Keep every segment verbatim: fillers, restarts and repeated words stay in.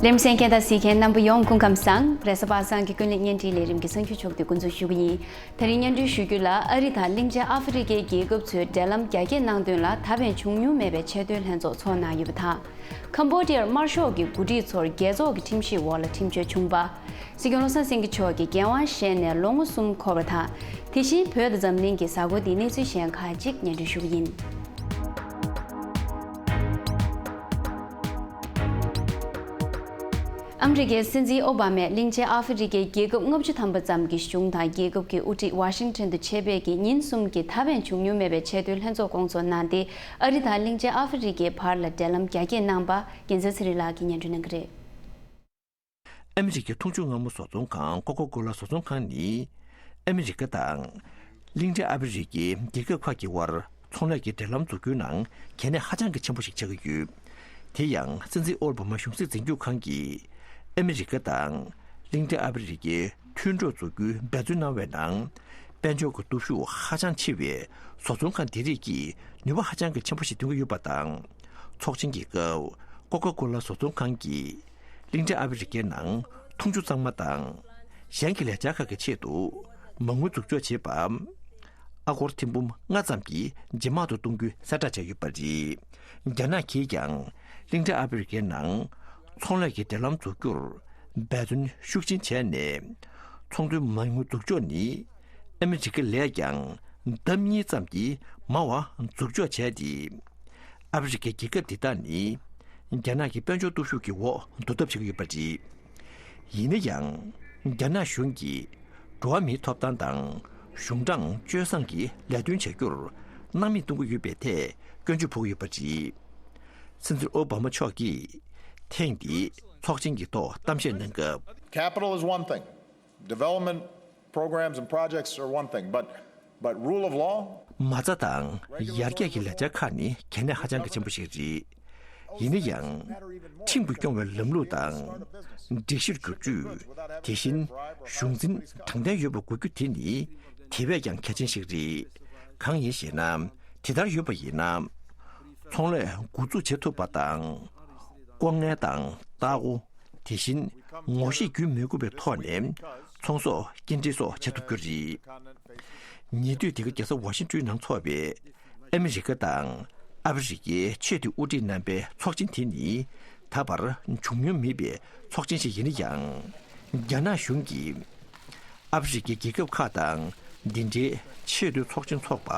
ལེ་ཚན་གསན་མཁན་དང་གཟིགས་མཁན་རྣམ་པ་ཡོངས་སྐུ་ཁམས་བཟང་། རེས་གཟའ་པ་སངས་ཀྱི་ཀུན་གླེང་བརྙན་འཕྲིན་ལས་རིམ་གྱི་གསར་འགྱུར་ཕྱོགས་བསྡུས་འགོ་འཛུགས་ཞུ་གི་ཡིན། དེ་རིང་སྙན་སྒྲོན་ཞུ་རྒྱུ་ལ། ཨ་རི་དང་གླིང་ཆེན་ཨ་ཧྥེ་རི་ཀའི་རྒྱལ་ཁབ་ཚོས་འབྲེལ་ལམ་རྒྱ་སྐྱེད་གནང་དོན་ལ་ད་ཕན་བྱུང་མྱོང་མེད་པའི་ཆེས་མཐོའི་ལྷན་ཚོགས་ཚོགས་གནང་ཡོད་པ་དང་། ཁམ་བྷོ་ཌི་ཡར་དམར་ཤོག་གི་འགོ་ཁྲིད་ཚོར་རྒྱལ་ཚོགས་ཀྱི་ཁྲིམས་ཞིབ་འོག་ལ་ཁྲིམས་གཅོད་བྱུང་པ། སྲིད་སྐྱོང་བློ་བཟང་སེང་གེ་མཆོག་གིས་འགན་དབང་བཞེས་ནས་ལོ་ངོ་གསུམ་འཁོར་བ་དང་། དེ་བཞིན་བོད་དང་འཛམ་གླིང་གི་གཟའ་འཁོར་འདིའི་གནས་ཚུལ་གཞན་ཁག་ཅིག་སྙན་སྒྲོན་ཞུ་གི་ཡིན། ཨ་མི་རི་ཀའི་སྲིད་འཛིན་ཨོ་བྷ་མས་གླིང་ཆེན་ཨ་ཧྥེ་རི་ཀའི་རྒྱལ་ཁབ་ལྔ་བཅུ་ཐམ་པ་ཙམ་གྱི་གཞུང་དང་རྒྱལ་ཁབ་ཀྱི་དབུ་ཁྲིད་ཝ་ཤིང་ཊོན་དུ་ཆེད་ཕེབས་ཀྱིས་ཉིན་གསུམ་གྱི་ད་ཕན་བྱུང་མྱོང་མེད་པའི་ཆེས་མཐོའི་ལྷན་ཚོགས་སྐོང་ཚོགས་གནང་སྟེ། ཨ་རི་དང་གླིང་ཆེན་ཨ་ཧྥེ་རི་ཀའི་བར་ལ་འབྲེལ་ལམ་རྒྱ་སྐྱེད་གནང་པ། རྒྱལ་མཚན་ཚེ་རིང་ལགས་ཀྱིས་སྙན་སྒྲོན་གནང་གི་རེད། ཨ་མི་རི་ཀའི་འཐུང་ཆུ་མངར་མོ་བཟོ་ཚོང་ཁང་ཀོ་ཀོ་ཀོ་ལ་བཟོ་ཚོང་ཁང་ནི། ཨ་མི་རི་ཀ་དང་། གླིང་ཕྲན་ཨ་ཧྥེ་རི་ཀའི་རྒྱལ་ཁབ་ཁག་གི་དབར་ཚོང་ལས་ཀྱི་འབྲེལ་ལམ་འཛུགས་རྒྱུའི་ནང་གལ་གནད་ཧ་ཅང་གི་ཆེན་པོ་ཞིག་ཆགས་ཀྱི་ཡོད། དེ་ཡང་སྲིད་འཛིན་ཨོ་བྷ་མ་གཞུང་སྲིད་འཛིན་སྐྱོང་ཁང་གིས་ཨ་མི་རི་ཀ་དང་གླིང་ཕྲན་ཨ་ཧྥེ་རི་ཀའི་མཐུན་གྲོས་འཛུགས་རྒྱུའི་འབད་བརྩོན་གནང་བའི་ནང་། དཔལ་འབྱོར་གྱི་སྟོབས་ཤུགས་ཧ་ཅང་ཆེ་བའི་བཟོ་ཚོང་ཁང་དེ་རིགས་ཀྱིས་ནུས་པ་ཧ་ཅང་གི་ཆེན་པོ་ཞིག་འདོན་གྱི་ཡོད་པ་དང་། ཚོགས་ཆེན་གྱི་སྐབས་ཀོ་ཀོ་ཀོ་ལ་བཟོ་ཚོང་ཁང་གིས། གླིང་ཕྲན་ཨ་ཧྥེ་རི་ཀའི་ནང་འཐུང་ཆུ་གཙང་མ་དང་། གཞན་གྱི་ལས་འཆར་ཁག་གི་ཆེད་དུ་མ་དངུལ་འཛུགས་འཇོག་བྱེད་པ། ཨ་སྒོར་ཐེར་འབུམ་ལྔ་ཙམ་གྱིས་ཇེ་མང་དུ་གཏོང་རྒྱུའི་གསལ་བསྒྲགས་བྱས་ཡོད་པ་རེད། རྒྱ་ནག་གིས་ཀྱང་གླིང་ཕྲན་ཨ་ཧྥེ་རི་ཀའི་ནང་ཚོང་ལས་ཀྱི་འབྲེལ་ལམ་འཛུགས་རྒྱུར་འབད་བརྩོན་ཤུགས་ཆེན་བྱས་ནས། ཚོང་དོན་མ་དངུལ་འཛུགས་འཇོག་ནི་ཨ་མི་རི་ཀ་ལས་ཀྱང་ལྡབ་གཉིས་ཙམ་གྱིས་མང་བ་འཛུགས་འཇོག་བྱས་ཏེ། ཨ་ཧྥེ་རི་ཀའི་རྒྱལ་ཁབ་འདི་དག་ནི་རྒྱ་ནག་གི་དཔལ་འབྱོར་སྟོབས་ཤུགས་ཀྱི་འོག་བསྡུ་ཐབས་བྱེད་ཀྱི་ཡོད་པ་རེད། ཡིན་ན་ཡང་། རྒྱ་ནག་གཞུང་གིས་འགྲོ་བ་མིའི་ཐོབ་ཐང་དང་གཞུང་དྲང་སྤྱོད་བཟང་གི་ལས་དོན་བྱ་རྒྱུར་སྣང་མེད་གཏོང་གི་ཡོད་པའི་ཐད་སྐྱོན་བརྗོད་ཕོག་གི་ཡོད་པ་རེད། སྲིད་འཛིན་ཨོ་བྷ་མ་མཆོག་གིས་ཐེངས་འདིའི་ཚོགས་ཆེན་གྱི་ཐོག་གཏམ་བཤད་གནང་སྐབས། Capital is one thing. Development programs and projects are one thing, but, but rule of law? མ་རྩ་དང་ཡར་རྒྱས་ཀྱི་ལས་འཆར་ཁག་ནི་གལ་གནད་ཧ་ཅང་གི་ཆེན་པོ་ཞིག་རེད། ཡིན་ན་ཡང་། ཁྲིམས་ཀྱིས་སྐྱོང་བའི་ལམ་ལུགས་དང་། སྒྲིག་གཞིར་བསྒྱུར་བཅོས། དེ་བཞིན་གཞུང་འཛིན་དྲང་བདེན་ཡོད་པ་དགོས་རྒྱུ་དེ་ནི་དེ་བས་ཀྱང་གལ་ཆེན་ཞིག་རེད། གང་ཡིན་ཞེ་ན། དེ་ལྟར་ཡོད་པ་ཡིན་ན། ཚོང་ལས་འགོ་འཛུགས་བྱེད་ཐུབ་པ་དང་། ལྐོག་རྔན་དང་ལྟ་སྒོ། དེ་བཞིན་ངོ་ཤེས་རྒྱུན་མི་དགོས་པའི་ཐོག་ནས་ཚོང་ཟོག་སྐྱེལ་འདྲེན་སོགས་བྱེད་ཐུབ་རྒྱུ་རེད། ཉེ་དུས་འདི་ག་རྒྱལ་ས་ཝ་ཤིང་ཏོན་ནང་འཚོགས་པའི་ཨ་མི་རི་ཀ་དང་ཨ་ཧྥེ་རི་ཀའི་ཆེས་མཐོའི་དབུ་ཁྲིད་རྣམ་པའི་ཚོགས་ཆེན་དེ་ནི་ད་བར་བྱུང་མྱོང་མེད་པའི་ཚོགས་ཆེན་ཞིག་ཡིན་ན་ཡང་། རྒྱ་ནག་གཞུང་གིས་ཨ་ཧྥེ་རི་ཀའི་རྒྱལ་ཁབ་ཁག་དང་འདི་འདྲའི་ཆེས་མཐོའི་ཚོགས་ཆེན་འཚོགས་པ་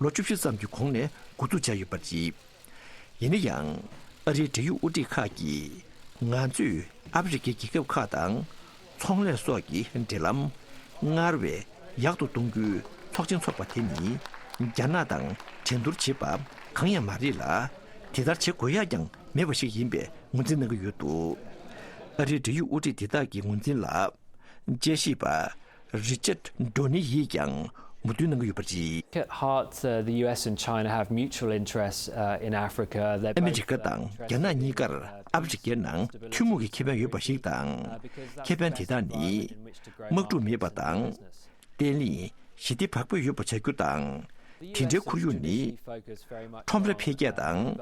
ལོ་བཅུ་བཞི་ཙམ་གྱི་གོང་ནས་འགོ་འཛུགས་བྱས་ཡོད་པ་རེད། ཡིན་ན་ཡང་། ཨ་རིའི་འབྲེལ་ཡོད་དབུ་ཁྲིད་ཁག་གིས་ང་ཚོས་ཨ་ཧྥེ་རི་ཀའི་རྒྱལ་ཁབ་ཁག་དང་ཚོང་ལས་སོགས་ཀྱི་འབྲེལ་ལམ་སྔར་བས་ཡག་ཏུ་གཏོང་རྒྱུའི་ཚོགས་ཆེན་འཚོགས་པ་དེ་ནི་རྒྱ་ནག་དང་འགྲན་བསྡུར་བྱེད་པ་གང་ཡང་མ་རེད་ལ། དེ་ལྟར་བྱེད་དགོས་ཡག་ཀྱང་མེད་པ་ཞིག་ཡིན་པའི་ངོས་འཛིན་གནང་གི་ཡོད་འདུག་ཨ་རིའི་འབྲེལ་ཡོད་དབུ་ཁྲིད་དེ་དག་གི་ངོས་འཛིན་ལ། དཔྱད་ཞིབ་པ་Richard Downey ཡིས་ཀྱང་མོས་མཐུན་གནང་གི་ཡོད་པ་རེད། At heart, uh, the U S and China have mutual interests, uh, in Africa. They're ཨ་མི་རི་ཀ་དང་རྒྱ་ནག་གཉིས་ཀར་ཨ་ཧྥེ་རི་ཀའི་ནང་ཐུན་མོང་གི་ཁེ་ཕན་ཡོད་པ་ཞིག་དང་། ཁེ་ཕན་དེ་དག་ནི་དམག་འཁྲུག་མེད་པ་དང་། བརྟན་ལྷིང་། ཞི་བདེ་བག་ཕེབས་ཡོད་པ་བྱ་རྒྱུ་དང་། དེ་འདྲའི་ཁོར་ཡུག་ནི། ཁྲོམ་ར་འཕེལ་རྒྱས་དང་།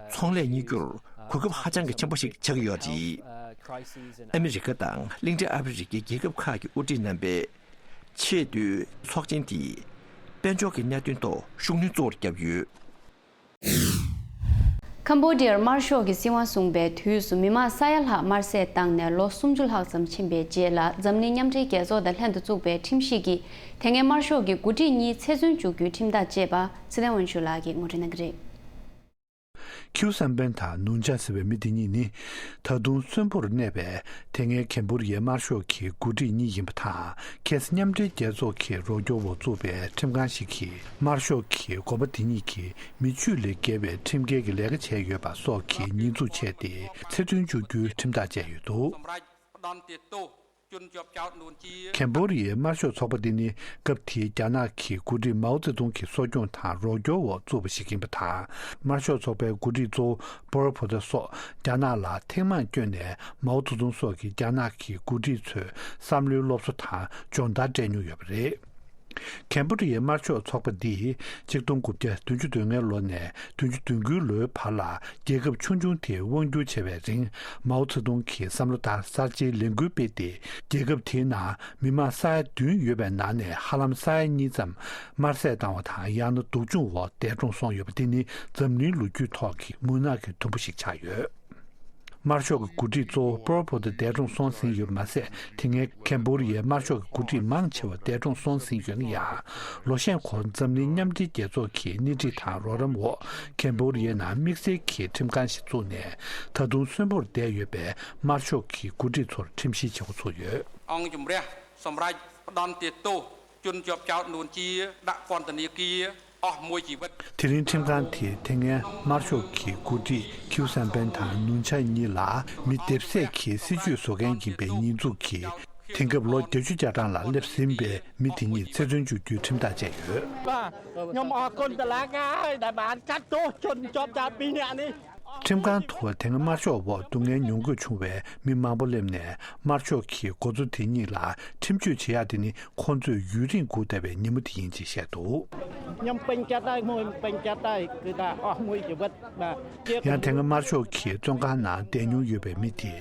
ཚོང་ལས་གཉིས་རྒྱུར་གོ་སྐབས་ཧ་ཅང་གི་ཆེན་པོ་ཞིག་ཆགས་ཀྱི་ཡོད་རེད། ཨ་མི་རི་ཀ་དང་གླིང་ཕྲན་ཨ་ཧྥེ་རི་ཀའི་རྒྱལ་ཁབ་ཁག་གི་དབུ་ཁྲིད་རྣམ་པས་ཆེས་མཐོའི་ཚོགས་ཆེན་དེས་དཔལ་འབྱོར་གྱི་གནད་དོན་ཐོག་ཤུགས་སྣོན་གཙོ་བོར་བརྒྱབ་ཡོད། ཁམ་བྷོ་ཌི་ཡར་དམར་ཤོག་གི་སྲིད་དབང་བཟུང་པའི་དུས་སུ་མི་མང་ས་ཡ་ལྷག་དམར་བསད་བཏང་ནས་ལོ་སུམ་ཅུ་ལྷག་ཙམ་ཕྱིན་པའི་རྗེས་ལ། འཛམ་གླིང་མཉམ་འབྲེལ་རྒྱལ་ཚོགས་དང་ལྷན་དུ་བཙུགས་པའི་ཁྲིམས་ཞིབ་ཀྱིས་དེ་སྔའི་དམར་ཤོག་གི་འགོ་ཁྲིད་གཉིས་ཚེ་བཙོན་བཅུག་རྒྱུའི་ཁྲིམས་ཐག་བཅད་པ། ཚེ་བརྟན་དབང་ཕྱུག་ལགས་ཀྱིས་ངོ་སྤྲོད་གནང་གི་རེད། ཁྱིའུ་བསམ་འཕེལ་དང་ནུན་ཅང་ཟེར་བའི་མི་འདི་གཉིས་ནི། ད་དུང་གསོན་པོར་གནས་པའི་དེ་སྔའི་ཀེམ་བྷོ་ཌི་ཡའི་དམར་ཤོག་གི་འགོ་ཁྲིད་གཉིས་ཡིན་པ་དང་། ཁ་སང་མཉམ་འབྲེལ་རྒྱལ་ཚོགས་ཀྱི་རོགས་སྐྱོར་འོག་བཙུགས་པའི་ཁྲིམས་ཁང་ཞིག་གིས། དམར་ཤོག་གི་འགོ་པ་འདི་གཉིས་ཀྱིས་མི་ཆོས་ལས་འགལ་བའི་ཁྲིམས་འགལ་གྱི་ལས་ཀ་བྱས་ཡོད་པ་སོགས་ཀྱི་ཉེས་འཛུགས་བྱས་ཏེ། ཚེ་བཙོན་བཅུག་རྒྱུའི་ཁྲིམས་ཐག་བཅད་ཡོད་འདུག་ཀེམ་བྷོ་ཌི་ཡའི་དམར་ཤོག་ཚོགས་པ་འདི་ནི་སྐབས་དེའི་རྒྱ་ནག་གི་འགོ་ཁྲིད་མའོ་ཙེ་ཏུང་གི་གསོ་སྐྱོང་དང་རོགས་སྐྱོར་འོག་བཙུགས་པ་ཞིག་ཡིན་པ་དང་། དམར་ཤོག་ཚོགས་པའི་འགོ་ཁྲིད་གཙོ་བོ་པོལ་པོ་ཏ་སོགས་རྒྱ་ནག་ལ་ཐེངས་མང་བསྐྱོད་ནས་མའོ་ཙེ་ཏུང་སོགས་ཀྱིས་རྒྱ་ནག་གི་འགོ་ཁྲིད་ཚོའི་བསམ་བློའི་སློབ་གསོ་དང་སྦྱོང་བརྡར་སྤྲད་མྱོང་ཡོད་པ་རེད། ཁེམ་བྷོ་ཌི་ཡའི་དམར་ཤོག་ཚོགས་པ་འདིས་ཆིག་སྟོང་དགུ་བརྒྱ་བདུན་ཅུ་དོན་ལྔའི་ལོ་ནས་བདུན་ཅུ་དོན་དགུའི་ལོའི་བར་ལ་རྒྱལ་ཁབ་ཆུང་ཆུང་དེ་དབང་སྒྱུར་བྱས་པའི་རིང་། མའོ་ཙེ་ཏུང་གི་བསམ་བློ་ལྟར་གསར་བརྗེའི་ལས་འགུལ་སྤེལ་ཏེ། རྒྱལ་ཁབ་དེའི་ནང་མི་མང་ས་ཡ་བདུན་ཡོད་པའི་ནང་ནས་ཧ་ལམ་ས་ཡ་གཉིས་ཙམ་དམར་བསད་བཏང་བ་དང་། ཡང་ན་སྡུག་སྦྱོང་འོག་འདས་གྲོངས་སོང་ཡོད་པ་དེ་ནི་འཛམ་གླིང་ལོ་རྒྱུས་ཐོག་གི་མུན་ནག་གི་དུམ་བུ་ཞིག་ཆགས་ཡོད། དམར་ཤོག་གི་འགོ་ཁྲིད་གཙོ་བོ་པོལ་པོ་ཏི་འདས་གྲོངས་སོང་ཟིན་ཡོད་པ་མ་ཟད། དེ་སྔའི་ཁེམ་བྷོ་ཌི་ཡའི་དམར་ཤོག་གི་འགོ་ཁྲིད་མང་ཆེ་བ་འདས་གྲོངས་སོང་ཟིན་ཡོད་ན་ཡང་། ལོ་ཤས་འཁོར་འཛམ་གླིང་མཉམ་འབྲེལ་རྒྱལ་ཚོགས་ཀྱི་སྣེ་ཁྲིད་དང་རོགས་རམ་འོག་ཁེམ་བྷོ་ཌི་ཡའི་ནང་དམིགས་བསལ་གྱི་ཁྲིམས་ཁང་ཞིག་བཙུགས་ནས། ད་དུང་གསོན་པོར་བསྡད་ཡོད་པའི་དམར་ཤོག་གི་འགོ་ཁྲིད་ཚོར་ཁྲིམས་ཞིབ་བྱེད་འགོ་ཚུགས་ཡོད། អង្គជំរះសម្រេចផ្ដន្ទាទោសជនជាប់ចោទនួនជាដាក់ពន្ធនាគារអស់មួយជីវិត។ དེ་རིང་ཁྲིམས་ཁང་དེས་དེ་སྔའི་དམར་ཤོག་གི་འགོ་ཁྲིད་ཁྱིའུ་སན་ཕན་དང་ནུན་ཆ་གཉིས་ལ་མི་སྡེབ་ཟས་ཀྱི་སྲིད་བྱུས་བཟོ་མཁན་ཡིན་པའི་ཉེས་འཛུགས་ཀྱིས། དེང་སྐབས་ལོ་བརྒྱད་ཅུ་གྱ་གྲངས་ལ་སླེབས་ཟིན་པའི་མི་དེ་གཉིས་ཚེ་བཙོན་གཅོད་རྒྱུའི་ཁྲིམས་ཐག་བཅད་ཡོད། ខ្ញុំអរគុណតុលាការហើយដែលបានកាត់ទោសជនជាប់ចោទពីរនាក់នេះ។ ཁྲིམས་ཁང་དུ་དེ་སྔ་དམར་ཤོག་འོག་སྡུག་བསྔལ་མྱོང་དགོས་བྱུང་བའི་མི་མང་པོ་སླེབས་ནས། དམར་ཤོག་གི་འགོ་གཙོ་དེ་གཉིས་ལ་ཁྲིམས་གཅོད་བྱེད་ཡག་དེ་ནི་ཁོང་ཚོས་ཡུན་རིང་སྒུག་བསྡད་པའི་ཉིན་མོ་དེ་ཡིན་ཅེས་བཤད་འདུག ខ្ញុំពេញចិត្តហើយមួយពេញចិត្តហើយគឺថាអស់មួយជីវិតបាទជា ཡང་དེ་སྔ་དམར་ཤོག་གི་བཙོན་ཁང་ནང་བསྡད་མྱོང་ཡོད་པའི་མི་དེས།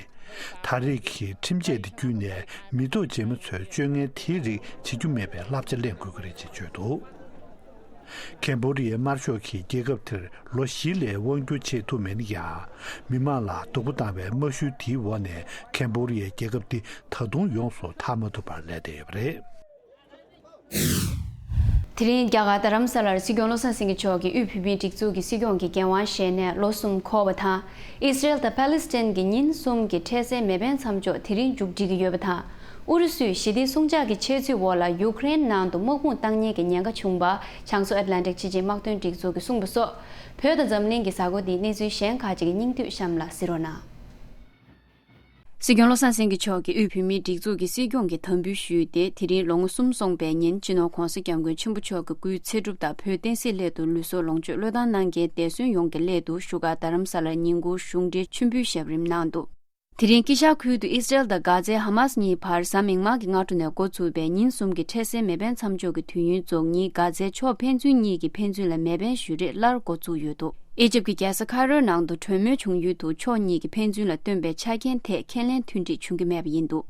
ད་རེས་ཀྱི་ཁྲིམས་ཆད་དེ་བརྒྱུད་ནས་མི་ཐོག་རྗེས་མ་ཚོས་སྤྱོད་ངན་དེའི་རིགས་བྱེད་རྒྱུ་མེད་པའི་བསླབ་བྱ་ལེན་དགོས་ཀྱི་རེད་ཅེས་བརྗོད་འདུག་ཁེམ་བྷོ་ཌི་ཡའི་དམར་ཤོག་གིས་རྒྱལ་ཁབ་དེར་ལོ་བཞི་ལས་དབང་སྒྱུར་བྱེད་ཐུབ་མེད་ན་ཡང་། མི་མང་ལ་སྡུག་པོ་བཏང་བའི་དམའ་ཤོས་དེའི་འོག་ནས་ཁེམ་བྷོ་ཌི་ཡའི་རྒྱལ་ཁབ་འདི་ད་དུང་ཡོངས་སུ་ཐར་མ་ཐུབ་པར་ལུས་བསྡད་ཡོད་པ་རེད། དེ་རིང་རྒྱ་གར་རྡ་རམ་ས་ལར་སྲིད་སྐྱོང་བློ་བཟང་སེང་གེ་མཆོག་གིས་དབུས་བོད་མིའི་སྒྲིག་འཛུགས་ཀྱི་སྲིད་སྐྱོང་གི་འགན་དབང་བཞེས་ནས་ལོ་གསུམ་འཁོར་བ་དང་། ཨི་སི་རེལ་དང་ཕཱ་ལི་སི་ཐན་གྱི་ཉིན་གསུམ་གྱི་འཕྲལ་སེལ་མེ་འཕེན་མཚམས་འཇོག་དེ་རིང་མཇུག་སྒྲིལ་གྱི་ཡོད་པ་དང་། ཨུ་རུ་སུས་ཞི་བདེའི་སྲུང་བྱ་གི་འཆར་ཚུལ་འོག་ལ་ཡུཀ་རེན་ནང་དུ་དམག་དཔུང་བཏང་ཉེན་གྱི་ཉེན་ཁ་བྱུང་བ་བྱང་མཚོ་ཨེཊ་ལན་ཊིག་སྤྱི་ཆིངས་དམག་དོན་སྒྲིག་འཛུགས་ཀྱིས་གསུངས་པ་སོགས། བོད་དང་འཛམ་གླིང་གི་གཟའ་འཁོར་འདིའི་གནས་ཚུལ་གཞན་ཁག་ཅིག་གི་སྙིང་བསྡུས་གཤམ་ལ་གཟིགས་རོགས་གནང་། སྲིད་སྐྱོང་བློ་བཟང་སེང་གེ་མཆོག་གིས་དབུས་བོད་མིའི་སྒྲིག་འཛུགས་ཀྱི་སྲིད་སྐྱོང་གི་དམ་འབུལ་ཞུས་ཏེ། དེ་རིང་ལོ་ངོ་གསུམ་སོང་པའི་ཉིན་སྤྱི་ནོར་༧གོང་ས་༧སྐྱབས་མགོན་ཆེན་པོ་མཆོག་གི་སྐུའི་ཚེ་སྒྲུབ་དང་བོད་བསྟན་སྲིད་སླད་དུ་ལུས་སྲོག་ལོངས་སྤྱོད་བློས་བཏང་གནང་མཁན་འདས་གསོན་ཡོངས་ཀྱི་སླད་དུ་བཞུགས་སྒར་རྡ་རམ་ས་ལར་ཉིན་གུང་གཞུང་འབྲེལ་མཆོད་འབུལ་ཞབས་རིམ་གནང་འདུག་དེ་རིང་དཀྱིལ་ཤར་ཁུལ་དུ་ཨི་སི་རེལ་དང་གྷ་ཛའི་ཧ་མ་སི་གཉིས་བར་གཟའ་མིག་དམར་གྱི་སྔ་དྲོ་ནས་འགོ་ཚུགས་པའི་ཉིན་གསུམ་གྱི་འཕྲལ་སེལ་མེ་འཕེན་མཚམས་འཇོག་གི་དུས་ཡུན་རྫོགས་ཉིན་གྷ་ཛའི་ཕྱོགས་ཕན་ཚུན་གཉིས་ཀྱི་ཕན་ཚུན་ལ་མེ་འཕེན་གཞུ་རེས་སླར་འགོ་བཙུགས་ཡོད་འདུག་ཨི་ཇིབ་ཀྱི་རྒྱལ་ས་ཁ་རོའི་ནང་དུ་གྲོས་མོལ་བྱུང་ཡུལ་དུ་ཕྱོགས་གཉིས་ཀྱི་ཕན་ཚུན་ལ་བཏོན་པའི་ཆ་རྐྱེན་ཐད་ཁས་ལེན་མཐུན་འགྲིག་བྱུང་གི་མེད་པ་ཡིན་འདུག་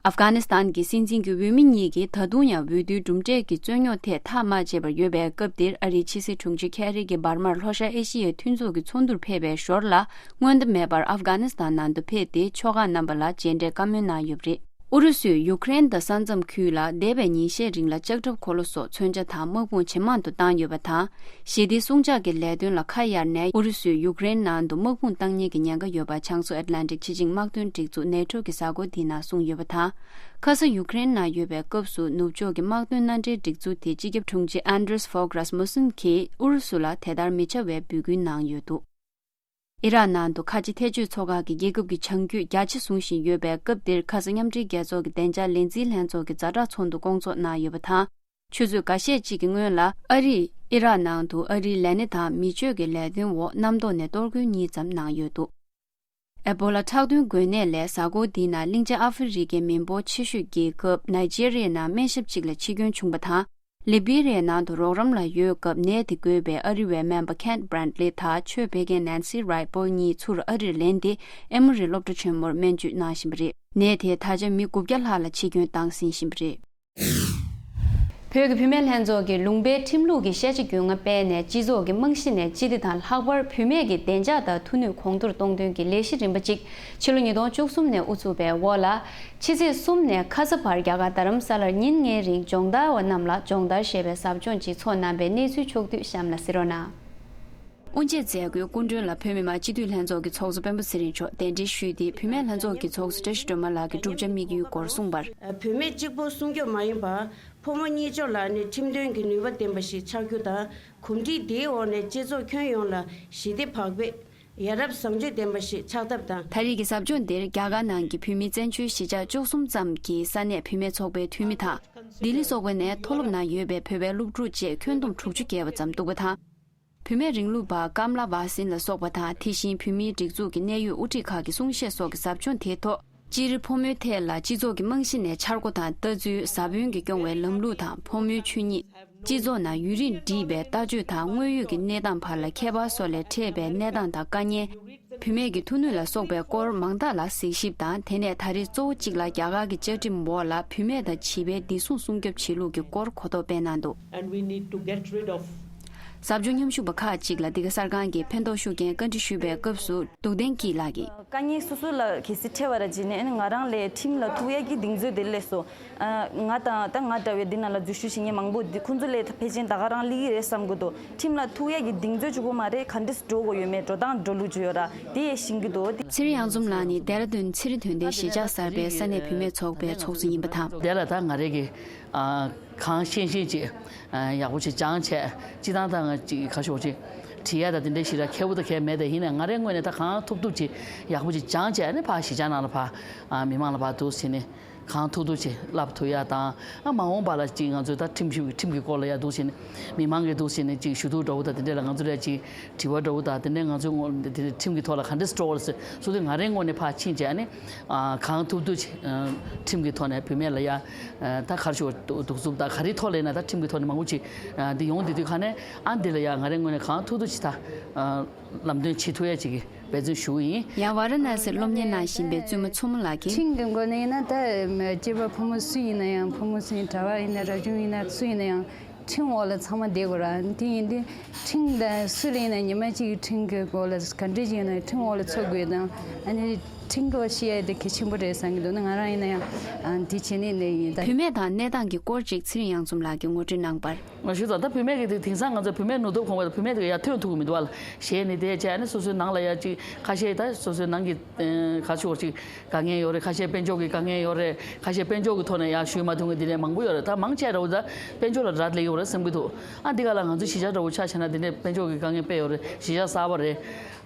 ཨབ་གྷ་ནི་སི་ཐན་གྱི་སྲིད་འཛིན་གྱི་འོས་མི་གཉིས་ཀྱིས་ད་དུང་ཡང་འོས་བསྡུའི་གྲུབ་འབྲས་ཀྱི་རྩོད་རྙོག་ཐད་ཐག་མ་ཆད་པར་ཡོད་པའི་སྐབས་འདིར། ཨ་རིའི་ཕྱི་སྲིད་དྲུང་ཆེ་ཁེ་རི་གིས་འབར་མར་ལྷོ་ཤར་ཨེ་ཤི་ཡའི་མཐུན་ཚོགས་ཀྱི་ཚོགས་འདུར་ཕེབས་པའི་ཞོར་ལ། སྔོན་བརྡ་མེད་པར་ཨབ་གྷ་ནི་སི་ཐན་ནང་དུ་ཕེབས་ཏེ། ཕྱོགས་ཁག་རྣམ་པ་ལ་མཇལ་འཕྲད་བཀའ་མོལ་གནང་ཡོད་པ་རེད། ཨུ་རུ་སུས་ཡུཀ་རེན་དང་ས་མཚམས་ཁུལ་ལ་འདས་པའི་ཉིན་ཤས་རིང་ལ་ལྕགས་ཁྲབ་འཁོར་ལོ་སོགས་མཚོན་ཆ་དང་དམག་དཔུང་ཇེ་མང་དུ་བཏང་ཡོད་པ་དང་། ཞི་བདེའི་སྲུང་བྱ་གི་ལས་དོན་ལ་ཁ་གཡར་ནས། ཨུ་རུ་སུས་ཡུཀ་རེན་ནང་དུ་དམག་དཔུང་བཏང་ཉེན་གྱི་ཉེན་ཁ་ཡོད་པ་བྱང་མཚོ་ཨེཊ་ལན་ཊིག་སྤྱི་ཆིངས་དམག་དོན་སྒྲིག་འཛུགས་ནེ་ཊོ་གི་གཟའ་འཁོར་འདིའི་ནང་གསུངས་ཡོད་པ་དང་། ཁ་ས་ཡུཀ་རེན་ནང་ཡོད་པའི་སྐབས་སུ་ནུབ་ཕྱོགས་ཀྱི་དམག་དོན་མནའ་འབྲེལ་སྒྲིག་འཛུགས་དེའི་སྤྱི་ཁྱབ་དྲུང་ཆེ་ཨན་ཌྲེས་ཕོག་རཱས་མུ་སན་གྱིས་ཨུ་རུ་སུ་ལ་དེ་ལྟར་མི་བྱ་བའི་འབོད་སྐུལ་གནང་ཡོད་འདུག་ཨི་རག་ནང་དུ་ཁ་ཆེ་ཐེ་ཇུས་ཚོགས་ཁག་གིས་རྒྱལ་ཁབ་ཀྱི་བྱང་རྒྱུད་རྒྱ་ཆེ་བཟུང་བཞིན་ཡོད་པའི་སྐབས་འདིར། ཁ་ས་མཉམ་འབྲེལ་རྒྱལ་ཚོགས་ཀྱི་བདེ་འཇགས་ལས་འཛིན་ལྷན་ཚོགས་ཀྱི་ཛ་དྲག་ཚོགས་འདུ་སྐོང་ཚོགས་གནང་ཡོད་པ་དང་། ཆུ་ཚོད་འགའ་ཤས་ཅིག་གི་སྔོན་ལ། ཨ་རིས་ཨི་རག་ནང་དུ་ཨ་རིའི་ལས་སྣེ་དང་མི་སྤྱོད་ཀྱི་ལས་དོན་འོག་རྣམ་རྟོག་ནས་གཏོར་རྒོལ་གཉིས་ཙམ་གནང་ཡོད་འདུག་ཨེ་བོ་ལ་ཁྲག་འདོན་འགོས་ནད་ལས་གཟའ་འཁོར་འདིའི་ནང་གླིང་ཆེན་ཨ་ཧྥེ་རི་ཁའི་མི་འབོར་ཆེ་ཤོས་རྒྱལ་ཁབ་ནཱི་ཇེ་རི་ཡའི་ནང་སྨན་ཞབས་གཅིག་ལ་འཆི་སྐྱོན་བྱུང་བ་དང་། ལི་བི་རི་ཡའི་ནང་དུ་རོགས་རམ་ལ་ཡོད་སྐབས་ནད་དེ་འགོས་པའི་ཨ་རི་བའི་སྨན་པ་ཁེན་བྷྲན་ལི་དང་ཆོས་དཔེ་མཁན་ནན་སི་རའེ་པོལ་གཉིས་ཚུར་ཨ་རིར་ལེན་ཏེ། ཨེ་མོ་རི་སློབ་གྲྭ་ཆེན་མོར་སྨན་བཅོས་གནང་བཞིན་པ་རེད། ནད་དེས་ད་ཆ་མི་དགུ་བརྒྱ་ལྷག་ལ་འཆི་སྐྱོན་བཏང་ཟིན་བཞིན་པ་རེད། བོད་ཀྱི་བུད་མེད་ལྷན་ཚོགས་ཀྱིས་ལུང་པའི་ཁྲིམས་ལུགས་ཀྱི་ཤེས་བྱ་རྒྱུས་མངའ་སྤེལ་ནས། སྤྱི་ཚོགས་ཀྱི་རྨང་གཞི་ནས་སྤྱི་བདེ་དང་། ལྷག་པར་བུད་མེད་ཀྱི་བདེ་འཇགས་དང་མཐུན་ནུས་གོང་མཐོར་གཏོང་དོན་གྱི་ལས་གཞི་རིམ་པ་གཅིག་ཕྱི་ལོ་ཉིས་སྟོང་བཅུ་གསུམ་ནས་དབུ་ཚུགས་པའི་འོག་ལ། ཕྱི་ཚེས་གསུམ་ནས་ཁ་ས་བར་རྒྱ་གར་རྡ་རམ་ས་ལར་ཉིན་ལྔའི་རིང་སྦྱོང་བརྡར་བ་རྣམས་ལ་སྦྱོང་བརྡར་ཞེས་པའི་ཟབ་སྦྱོང་ཅིག་ཚོགས་གནང་པའི་གནས་ཚུལ་ཕྱོགས་བསྡུས་གཤམ་ལ་གཟིགས་རོགས་གནང་། དབུ་འབྱེད་མཛད་སྒོའི་སྐུ་མགྲོན་ལ་བོད་མི་མང་སྤྱི་འཐུས་ལྷན་ཚོགས་ཀྱི་ཚོགས་གཙོ་སྤེན་པ་ཚེ་རིང་མཆོག་གདན་འདྲེན་ཞུས་ཏེ། བུད་མེད་ལྷན་ཚོགས་ཀྱི་ཚོགས་གཙོ་བཀྲ་ཤིས་སྒྲོལ་མ་ལགས་ཀྱིས་བསྒྲུབ་བྱ་དམིགས་ཡུལ་སྐོར་གསུངས་པར། བུད་མེད་གཅིག་པོ་སྲུང་སྐྱོབ་མ་ཡིན་པར། ཕོ་མོ་གཉིས་ཆོག་ལ་ནི་ཁྲིམས་དོན་གྱི་ནུས་པ་ལྡན་པ་ཞིག་ཆགས་རྒྱུ་དང་། གོམས་འདྲིས་འདིའི་འོག་ནས་སྤྱི་ཚོགས་ཁྱོན་ཡོངས་ལ་ཞི་བདེ་བག་ཕེབས། ཡ་རབས་བཟང་སྤྱོད་ལྡན་པ་ཞིག་ཆགས་ཐབས་དང་། ད་རེས་ཀྱི་ཟབ་སྦྱོང་འདིར་རྒྱ་གར་ནང་གི་བོད་མི་བཙན་བྱོལ་གཞིས་ཆགས་བཅུ་གསུམ་ཙམ་གྱི་ས་གནས་བུད་མེད་ཚོགས་པའི་འཐུས་མི་དང་། ལྡི་ལི་སོགས་པ་ནས་མཐོ་སློབ་ནང་ཡོད་པའི་བོད་པའི་སློབ་ཕྲུག་བཅས་ཁྱོན་བསྡོམས་དྲུག་ཅུ་བརྒལ་བ་ཙམ་འདུག་པ་དང་། བུད་མེད་རིང་ལུགས་པ་ཀམ་ལ་ཝ་སིན་ལ་སོགས་པ་དང་། དེ་བཞིན་བོད་མིའི་སྒྲིག་འཛུགས་ཀྱི་གནད་ཡོད་དབུ་ཁྲིད་ཁག་གི་གསུང་བཤད་སོགས་ཀྱི་ཟབ་སྦྱོང་དེའི་ཐོག་ སྤྱིར་ཕོ་མོའི་ཐད་ལ་སྤྱི་ཚོགས་ཀྱི་རྨང་གཞི་ནས་འཆར་སྒོ་དང་ལྟ་ཚུལ། བཟའ་བོན་གྱིས་སྐྱོང་བའི་ལམ་ལུགས་དང་ཕོ་མོའི་ཆོས་ཉིད། སྤྱི་ཚོགས་ནང་ཡུན་རིང་འདྲིས་པའི་ལྟ་སྤྱོད་དང་དངོས་ཡོད་ཀྱི་གནས་སྟངས་བར་ལ་ཁྱད་པར་སོགས་ལས་འཕྲད་པའི་གནས་སྟངས་དང་དཀའ་ངལ། བུད་མེད་ཀྱི་ཐུགས་ནུས་ལ་སོགས་པའི་སྐོར་མང་དག་ལ་གཟིགས་ཞིབ་དང་། དེ་ནས་ད་རེས་གཙོ་བོ་གཅིག་ལ་རྒྱ་གར་གྱི་བཅའ་ཁྲིམས་འོག་ལ་བུད་མེད་དང་བྱིས་པའི་བདེ་སྲུང་སྲུང་སྐྱོབ་བྱེད་ལུགས་ཀྱི་སྐོར་གོ་རྟོགས་སྤེལ་གནང་འདུག And we need to get rid of ཟབ་སྦྱོང་མཉམ་ཞུགས་པ་ཁག་ཅིག་ལ་འདི་ག་གསར་ཁང་གིས་ཕན་ཐོགས་ཤུགས་རྐྱེན་བཀའ་འདྲི་ཞུས་པའི་སྐབས་སུ་འདུག་བསྟན་སྐྱིད་ལགས་ཀྱིས། དཀའ་ངལ་སོ་སོ་ལ་གལ་སྲིད་འཕྲད་པ་ར་བྱས་ནས་ང་རང་ལས་ཁྲིམས་ལ་ཐུག་ཡས་ཀྱི་གདེང་ཚོད་དེ་སླེབས་སོང་། ཨ། ང་དང་ད་ང་འདྲ་བའི་འདི་ནང་ལ་འཛུལ་ཞུགས་བྱེད་མཁན་མང་པོ་འདི་ཁོང་ཚོ་ལས་ད་ཕལ་ཆེར་ད་ག་རང་སླེབས་ཀྱི་རེད་བསམ་གྱི་འདུག་ཁྲིམས་ལ་ཐུག་ཡས་ཀྱི་གདེང་ཚོད་གཅིག་པོ་མ་རེད། ག་འདྲས་འགྲོ་དགོས་ཡོད་མེད་འགྲོ་སྟངས་འགྲོ་ལུགས་ཅིག་ཡོད་ར་དེ་ཡས་ཤེས་ཀྱི་འདུག་ཚེ་རིང་གཡང་འཛོམས་ལགས་ནི་ལྡེ་ར་ལྡུན་ཚེ་རིང་དོན་ལྡན་གཞིས་ཆགས་གསར་པའི་ས་གནས་བུད་མེད་ཚོགས་པའི་ཚོགས་གཙོ་ཡིན་པ་དང་། དེ་ལ་ད་ང་རེ་གི་ཨ། གང་ཤེས་ཤེས་ཅིག་ཨ། ཡག་པོ་ཅིག་སྦྱངས་བྱས་སྤྱི་བཏང་ད་ང་ཅིག་ག་ཤོག་ཅིག་བྲིས་ཡ་ད་དེ་འདྲའི་ཞིག་ལ་མཁས་པོ་ད་གས་མེད། དེ་ཡིན་ནའི་ང་རའི་ངོས་ནས་ད་གང་ཐུབ་ཐུབ་ཅིག་ཡག་པོ་ཅིག་སྦྱངས་བྱས་ནས་ཕར་གཞིས་ཆགས་ནང་ལ་ཕར་ཨ། མི་མང་ལ་ཕར་འདུག་ཟེར་ནས་གང་ཐུབ་ཐུབ་ཅིག་བསླབ་ཐུབ་ཡ་དང་། ཨ། མ་འོངས་པ་ལ་ཅིག་ང་ཚོས་ད་ཁྲིམས་ཞིབ་ཁྲིམས་ཀྱི་སྐོར་ལ་ཡ་འདུག་ཟེར་ནས་མི་མང་གིས་འདུག་ཟེར་ནས་ཅིག་ཞུ་གཏུག་འདྲ་བོ་ད་དེ་འདྲ་ལ་ང་ཚོ་ལ་ཅིག་དྲི་བ་འདྲ་བོ་དང་། དེ་ནས་ང་ཚོའི་ངོ་དེ་ཁྲིམས་ཀྱི་ཐོག་ལ་ག་འདྲས་སྤྲོ་བ་ཟེར་སོ་དེ་ང་རའི་ངོས་ནས་ཕར་ཕྱིན་བྱས་ནས་ཨ། གང་ཐུབ་ཐུབ་ཅིག་ཨ། ཁྲིམས་ཀྱི་ཐོག་ནས་བུད་མེད་ལ་ཡ་ཨ། ད་ག་རེ་ཞུ་དག་སྒྲུབ་ད་ག་རེའི་ཐོག་ལ་ཡིན་ན་ད་ཁྲིམས་ཀྱི་ཐོག་ནས་མང་པོ་ཅིག་ཨ། འདི་ཡོང་བསྡད་དུས་ཁ་ནས་ཨ། འདི་ལ་ཡ་ང་རའི་ངོས་ནས་གང་ཐུབ་ཐུབ་ཅིག་ད་ཨ། ལམ་སྟོན་བྱེད་ཐུབ་ཡ་ཅིག་གི་འབད་བརྩོན་ཞུ་གི་ཡིན། ཡང་ཝཱ་ར་ཎ་སིར་སློབ་གཉེར་གནང་བཞིན་པའི་བཙུན་མ་མཚོ་མོ་ལགས་ཀྱིས། ཁྲིམས་ཀྱི་སྒོ་ནས་ཡིན་ན་ད་སྐྱེས་པ་ཕོ་མོ་སུ་ཡིན་ན་ཡང་། ཕོ་མོ་སུ་ཡིན། གྲྭ་བ་ཡིན་ན། རབ་བྱུང་ཡིན་ན། སུ་ཡིན་ན་ཡང་ཁྲིམས་འོག་ལ་ཚང་མ་བསྡད་དགོས་ར། དེ་ཡིན་དུས་ཁྲིམས་དང་སུ་ལ་ཡིན་ན་ཉི་མ་གཅིག་གི་ཁྲིམས་ཀྱི་སྒོ་ལ་ག་འདྲས་ཡིན་ན་ཁྲིམས་འོག་ལ་ཚུད་དགོས་དང་། ཨ་ནི་ཁྲིམས་སྐོར་ཤེས་ཡ་དེ་གལ་ཆེན་པོ་རེད་བསམ་གྱི་འདུག་ན་ང་རང་ཡིན་ན་ཡང་ཨ། དེ་བྱས་ནས་ནས་ཡིན་ད། བུད་མེད་དང་གནས་སྟངས་ཀྱི་སྐོར་ཅིག་ཚེ་རིང་གཡང་འཛོམས་ལགས་ཀྱིས་ངོ་སྤྲོད་གནང་བར། ང་ཞུ་ཙང་ད་བུད་མེད་ཀྱི་དེ་དེང་སང་ང་ཚོ་བུད་མེད་ནུས་སྟོབས་གོང་བ་དང་བུད་མེད་དེ་ཡར་ཐོན་ཐུབ་ཀྱི་མི་འདུག་བ་ལ། གཞས་ནི་དེ་བྱས་ནས་སོ་སོའི་ནང་ལ་ཡ་ཅིག་ཁ་ཤས་ད་སོ་སོའི་ནང་གི་ཁ་ཕྱོགས་ཅིག་དཀའ་ངལ་ཡོད་རེད། ཁ་ཤས་དཔལ་འབྱོར་གྱི་དཀའ་ངལ་ཡོད་རེད། ཁ་ཤས་དཔལ་འབྱོར་གྱི་ཐོག་ནས་ཡར་ཞུ་མ་ཐུབ་མཁན་དེ་འདྲ་མང་པོ་ཡོད་རེད། ད་མང་ཆེ་ར་བ་ད་དཔལ་འབྱོར་ལ་རག་ལས་ཡོད་རེད་བསམ་གྱི་འདུག་ཨ་འདི་ག་ལ་ང་ཚོ་གཞིས་ཆགས་འདྲ་བོ་ཆ་བཞག་ན་དེ་འདྲ་དཔལ་འབྱོར་གྱི་དཀའ་ངལ་དཔེ་ཡོད་རེད། གཞིས་ཆགས་གསར་པ་རེད།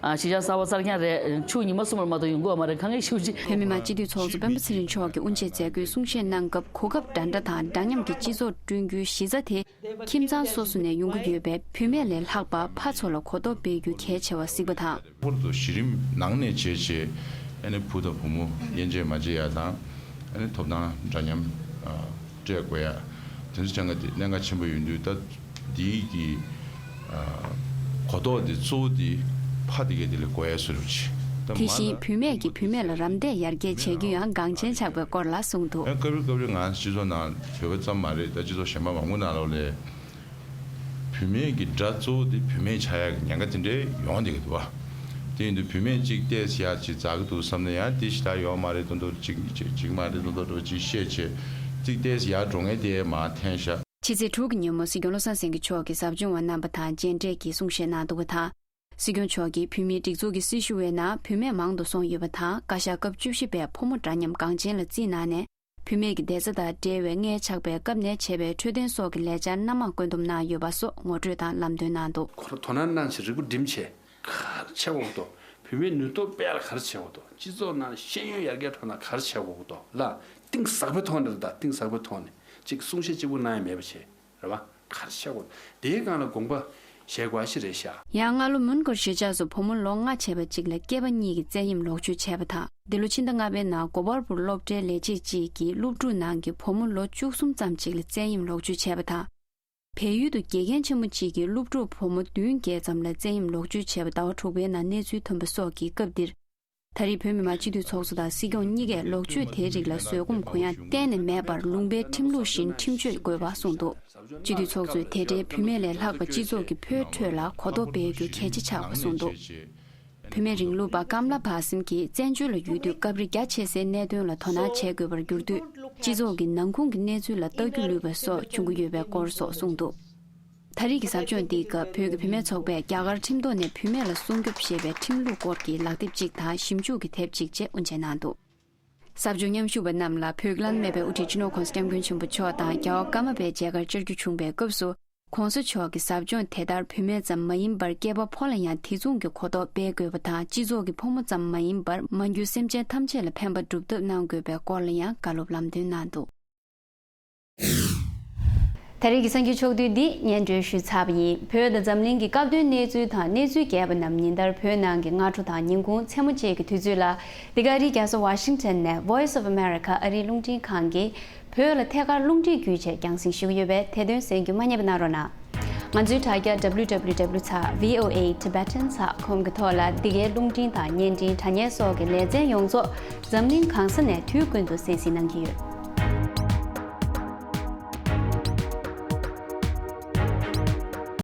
ཨ་གཞིས་ཆགས་གསར་པ་གསར་རྐྱང་རེད། ཆུ་ཉི་མ་གསུམ་ལ་མ་གཏོགས་ཡོང་གི་ཡོད་མ་རེད། དཀའ་ངལ་ཞེ་པོ་ཅིག་བོད་མི་མང་སྤྱི་འཐུས་ཚོགས་གཙོ་སྤེན་པ་ཚེ་རིང་མཆོག་གིས་དབུ་འབྱེད་མཛད་སྒོའི་གསུང་བཤད་གནང་སྐབས། གོ་སྐབས་འདྲ་འདྲ་དང་འདྲ་མཉམ་གྱི་སྤྱི་ཚོགས་བསྐྲུན་རྒྱུའི་གཞི་རྩ་དེ། ཁྱིམ་ཚང་སོ་སོ་ནས་ཡོང་གི་ཡོད་པའི་བུད་མེད་ལས་ལྷག་པ་ཕ་ཚོ་ལ་གོ་རྟོགས་སྤེལ་རྒྱུ་གལ་ཆེ་བ་གཟིགས་པ་དང་། ལྷག་པར་དུ་གཞི་རིམ་ནང་ནས་བྱས་བྱས་ཨ་ནི་བུ་དང་བུ་མོ་དབྱེ་འབྱེད་མ་བྱེད་ཡ་དང་། ཨ་ནི་ཐོབ་ཐང་འདྲ་མཉམ་ཨ་སྤྲད་དགོས་ཡ་དེ་ཚོ་ཅང་ག་དེ་གནད་འགག་ཆེན་པོ་ཡིན་དུས། ད་འདིའི་གི་ཨ་གོ་རྟོགས་འདི་གཙོ་བོ་འདི་ཕ་དེ་གས་དེ་ལས་གོ་ཡ་བཟོ་འདྲ་ཅིག་ད་དེ་མ་བཞིན་ལ་བུད་མེད་ཀྱིས་བུད་མེད་ལ་རམ་འདེགས་ཡར་རྒྱས་བྱེད་རྒྱུ་ཡང་འགངས་ཆེན་ཆགས་པའི་སྐོར་ལ་གསུངས་འདུག་ཨ་སྐབས་རེ་སྐབས་རེ་ང་སྤྱི་ཚོགས་ནང་བོད་པ་ཙམ་མ་རེད། ད་སྤྱི་ཚོགས་གཞན་པ་མང་པོ་ནང་ལོགས་ལས། བུད་མེད་ཀྱི་དགྲ་གཙོ་བོ་དེ་བུད་མེད་ཆགས་ཡག་གི་ཉེན་ཁ་དེ་འདྲའི་ཡོང་བསྡད་ཀྱི་འདུག་བ། དེ་ཡིན་དུས་བུད་མེད་གཅིག་ཏོག་ཙམ་ཡག་ཅིག་འཛག་གི་འདུག་བསམ་ན་ཡང་དེ་ཞེ་དྲག་ཡོད་མ་རེད་མདོག་མདོག་ཅིག་ཅིག་མ་རེད་མདོག་མདོག་འདྲ་བོ་ཅིག་བཤད་བྱས་གཅིག་ཏོག་ཙམ་ཡག་འགྲོ་མཁན་དེ་མར་འཐེན་ཤག་ཕྱི་ཚེས་དྲུག་གི་ཉིན་མོ་སྲིད་སྐྱོང་བློ་བཟང་སེང་གེ་མཆོག་གིས་ཟབ་སྦྱོང་བ་རྣམ་པ་དང་མཇལ་འཕྲད་ཀྱིས་གསུང་བཤད་གནང་འདུག་པ་དང་། སྲིད་སྐྱོང་མཆོག་གིས་བོད་མིའི་སྒྲིག་འཛུགས་ཀྱི་སྲི་ཞུ་བའི་ནང་བུད་མེད་མང་དུ་སོང་ཡོད་པ་དང་། བཀའ་ཤག་སྐབས་བཅུ་བཞི་པས་ཕོ་མོ་འདྲ་མཉམ་འགངས་ཆེན་ལ་བརྩིས་གནང་ནས། བུད་མེད་ཀྱི་བདེ་རྩ་དང་འབྲེལ་བའི་མངལ་ཆགས་པའི་སྐབས་ནས་བྱས་པའི་འཕྲོད་བསྟེན་སོགས་ཀྱི་ལས་འཆར་སྣ་མང་བཀོད་འདོམས་གནང་ཡོད་པ་སོགས་ངོ་སྤྲོད་དང་ལམ་སྟོན་གནང་འདུག་ཁོ་རང་དོ་སྣང་གནང་བྱས་རིག་པ་སྒྲིམ་བྱས་ག་རེ་བྱེད་དགོས་འདུག་བུད་མེད་ནུས་སྟོབས་སྤེལ་ལ་ག་རེ་བྱེད་དགོས་འདུག་སྤྱི་ཚོགས་ནང་ཤེས་ཡོན་ཡར་རྒྱས་ཐོག་ན་ག་རེ་བྱེད་དགོས་འདུག་ལ་གཏིང་ཟབ་པའི་ཐོག་ནས་རེད། ད་གཏིང་ཟབ་པའི་ཐོག་ནས་གཅིག་གསུང་བཤད་གཅིག་པུ་གནང་ཡ་མེད་པ་བྱས། རེད་བ། ག་རེ་བྱེད་དགོས་དེའི་སྒང་ལ་དགོངས་པ་བཞེས་དགོས་ཞིག་རེད་ཤག་ཡང་སྔ་ལོ་མོན་གྷོར་གཞིས་ཆགས་སུ་བུ་མོ་ལོ་ལྔ་བྱས་པ་གཅིག་ལ་སྐྱེས་པ་གཉིས་ཀྱི་བཙན་གཡེམ་ལོག་སྤྱོད་བྱས་པ་དང་། འདི་ལོ་ཕྱི་ཟླ་ལྔ་པའི་ནང་གོ་པལ་པུར་སློབ་གྲྭའི་ལས་བྱེད་གཅིག་གིས་སློབ་ཕྲུག་ནང་གི་བུ་མོ་ལོ་བཅུ་གསུམ་ཙམ་གཅིག་ལ་བཙན་གཡེམ་ལོག་སྤྱོད་བྱས་པ་དང་། བལ་ཡུལ་དུ་དགེ་རྒན་ཆེན་མོ་གཅིག་གིས་སློབ་ཕྲུག་བུ་མོ་བདུན་བརྒྱད་ཙམ་ལ་བཙན་གཡེམ་ལོག་སྤྱོད་བྱས་པ་ཟླ་བ་དྲུག་པའི་ནང་གནས་ཚུལ་ཐོན་པ་སོགས་ཀྱི་སྐབས་འདིར། ད་རེས་བོད་མི་མང་སྤྱི་འཐུས་ཚོགས་གཙོ་དང་སྲིད་སྐྱོང་གཉིས་ཀས་ལོག་སྤྱོད་དེའི་རིགས་ལ་བཟོད་སྒོམ་གུ་ཡངས་གཏན་ནས་མེད་པར་ལུང་པའི་ཁྲིམས་ལུགས་བཞིན་ཁྲིམས་གཅོད་དགོས་པ་གསུངས་འདུག་སྤྱི་འཐུས་ཚོགས་གཙོས་དེ་འབྲེལ་བུད་མེད་ལས་ལྷག་པ་སྤྱི་ཚོགས་ཀྱི་ཕོའི་ཁྲོད་ལ་གོ་རྟོགས་སྤེལ་རྒྱུ་གལ་ཆེ་ཆགས་པ་གསུངས་འདུག་བུད་མེད་རིང་ལུགས་པ་ཀམ་ལ་བྷ་སིན་གྱིས་བཙན་བྱོལ་ལ་ཡོད་དུས་སྐབས་རེ་རྒྱ་ཆེ་སའི་གནད་དོན་ལ་དོ་སྣང་བྱེད་དགོས་པར་གྱུར་དུས། སྤྱི་ཚོགས་ཀྱི་ནང་ཁུངས་ཀྱི་གནས་ཚུལ་ལ་ལྟ་རྒྱུ་ལུས་པ་སོགས་བྱུང་གི་ཡོད་པའི་སྐོར་སོགས་གསུངས་འདུག་ད་རེས་ཀྱི་ཟབ་སྦྱོང་འདིའི་སྐབས་བོད་ཀྱི་བུད་མེད་ཚོགས་པས་རྒྱ་གར་ཁྲིམས་ཐོག་ནས་བུད་མེད་ལ་སྲུང་སྐྱོབ་ཞེས་པའི་ཁྲིམས་ལུགས་སྐོར་གྱི་ལག་དེབ་ཅིག་དང་ཞིབ་འཇུག་གི་དེབ་ཅིག་བཅས་དབུ་འབྱེད་གནང་འདུག་ཟབ་སྦྱོང་མཉམ་ཞུགས་པ་རྣམས་ལ་བོད་ཀྱི་བླ་ན་མེད་པའི་དབུ་ཁྲིད་སྤྱི་ནོར་༸གོང་ས་༸སྐྱབས་མགོན་ཆེན་པོ་མཆོག་དང་རྒྱལ་བ་ཀརྨ་པའི་མཇལ་ཁར་བཅར་རྒྱུ་བྱུང་བའི་སྐབས་སུ། ༸གོང་ས་མཆོག་གིས་ཟབ་སྦྱོང་དེ་ལྟར་བུད་མེད་ཙམ་མ་ཡིན་པར་སྐྱེས་པ་ཕོ་ལ་ཡང་དེ་མཚུངས་ཀྱི་གོ་རྟོགས་སྤེལ་དགོས་པ་དང་། སྤྱི་ཚོགས་ཀྱི་ཕོ་མོ་ཙམ་མ་ཡིན་པར་མ་གྱུར་སེམས་ཅན་ཐམས་ཅད་ལ་ཕན་པ་སྒྲུབ་ཐབས་གནང་དགོས་པའི་སྐོར་ལ་ཡང་བཀའ་སློབ་ལམ་སྟོན་གནང་འདུག་ད་རེས་ཀྱི་གསར་འགྱུར་ཕྱོགས་བསྡུས་འདི་སྙན་སྒྲོན་ཞུས་ཚར་བ་ཡིན། བོད་དང་འཛམ་གླིང་གི་སྐབས་དོན་གནས་ཚུལ་དང་གནས་ཚུལ་རྒྱས་པ་རྣམས་ཉིན་ལྟར་བོད་ནང་གི་སྔ་དྲོ་དང་ཉིན་གུང་མཚན་མོ་བཅས་ཀྱི་དུས་ཚོད་ལ། འདི་ག་རི་རྒྱལ་ས་ཝ་ཤིང་ཊོན་ནས་Voice of America ཨ་རིའི་རླུང་འཕྲིན་ཁང་གིས་བོད་ལ་ཐད་ཀར་རླུང་འཕྲིན་བརྒྱུད་བཅས་རྒྱང་སྲིང་ཞུ་གི་ཡོད་པས་དེ་དོན་གསན་རྒྱུ་མ་བསྙེལ་བ་གནང་རོགས་གནང་། ང་ཚོའི་དྲ་རྒྱ་W W W dot V O A Tibetan dot com གི་ཐོག་ལ་འདི་གའི་རླུང་འཕྲིན་དང་བརྙན་འཕྲིན་དྲ་བརྙན་སོགས་ཀྱི་ལེ་ཚན་ཡོངས་རྫོགས་འཛམ་གླིང་གང་ས་ནས་དུས་ཀུན་ཏུ་གསན་གཟིགས་གནང་གི་ཡོད།